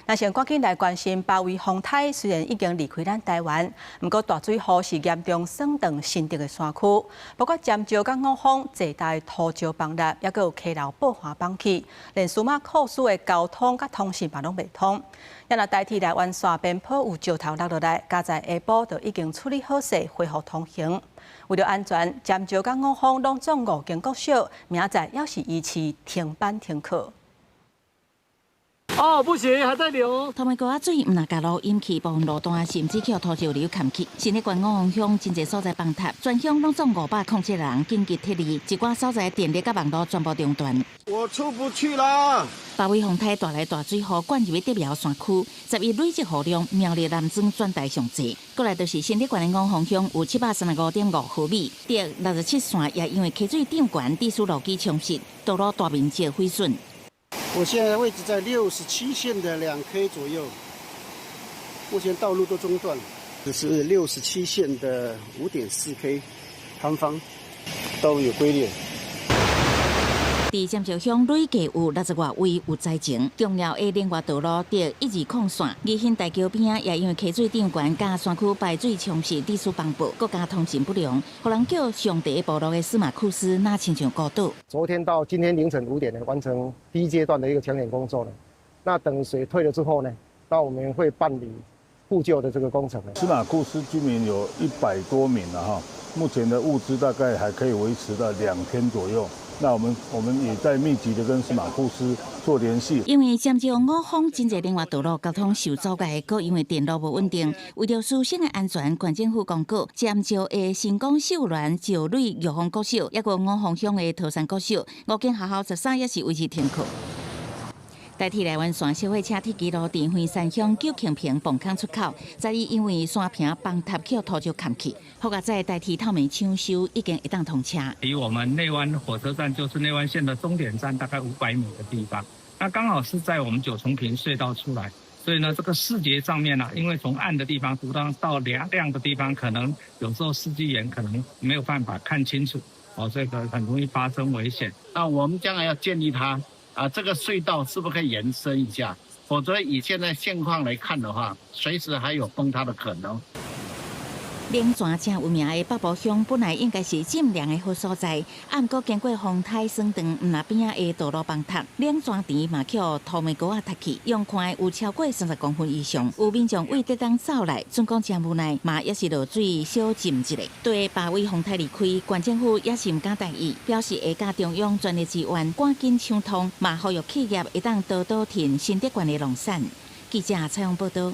那先趕緊來關心巴威風颱，雖然已經離開咱台灣，毋過大水雨是嚴重損斷新竹的山區，包括尖石佮五峰濟大土石崩裂，抑閣有溪流爆岸崩去，連司馬庫斯的交通佮通訊嘛攏袂通。啊若台鐵內灣線邊坡有石頭落落來，佳哉下晡就已經處理好勢，恢復通行。為著安全，尖石佮五峰攏總五間國小，明仔載猶是維持停班停課。哦，不行，還在流。土暝高仔水毋但共路淹去部分路段，甚至予土石流崁去。新竹縣五峰鄉真濟所在崩塌，全鄉攏總507人緊急撤離，一寡所在電力佮網路全部中斷。我出不去啦！巴威風颱帶來大水雨，灌入去竹苗山區，10日累積雨量，苗栗南庄全台上濟。過來就是新竹縣的五峰鄉有735.5毫米，竹67線也因為溪水漲懸，致使路基沖蝕，道路大面積毀損。我現在位置在67線的2 K 左右，目前道路都中斷。這是六十七線的5.4 K 坍方，道路有龜裂。佇尖石鄉累計有60外位有災情，重要的聯外道路竹120線，義興大橋邊仔也因為溪水漲懸，佮山區排水沖蝕，致使崩爆，國家通信不良，予人叫上帝部落的司馬庫斯若親像孤島。昨天到今天凌晨5點呢，完成第一階段的一個搶險工作了。那等水退了之後呢，那我們會辦理復舊的這個工程。司馬庫斯居民有100多名了哈，目前的物資大概還可以維持到2天左右。那我們也在密集的跟司馬庫斯做聯繫。因為尖石五峰真濟聯外道路交通受阻礙，閣因為電路無穩定，為著師生的安全，縣政府公告，尖石的成功秀巒石磊玉峰國小，抑閣五峰鄉的桃山國小，五間學校13也是維持停課。台鐵內灣線小火車鐵岐路佇橫山鄉九坑坪泵孔出口，昨日因為山坪崩塌予土石崁去，好佳哉台鐵透明搶修已經會當通車。離我們內灣火車站就是內灣線的終點站，大概500米的地方，那剛好是在我們九重坪隧道出來，所以呢，這個視覺上面呢，因為從暗的地方讀到到亮亮的地方，可能有時候司機員可能沒有辦法看清楚，哦，這個很容易發生危險。那我們將來要建議他。啊，這個隧道是不是可以延伸一下？否則以現在現況來看的話，隨時還有崩塌的可能。龍泉誠有名的北埔鄉本來應該是浸涼的好所在，啊，毋過經過風颱損斷，毋但邊仔的道路崩塌，龍泉池嘛予土暝膏仔塌去，用看的有超過30公分以上。有民眾為特等走來，準講誠無奈，嘛猶是落水小浸一下。對巴威風颱離開，縣政府也是毋敢大意，表示會佮中央全力支援，趕緊搶通，嘛呼籲企業會當多多挺新竹縣的農產。記者採訪報道。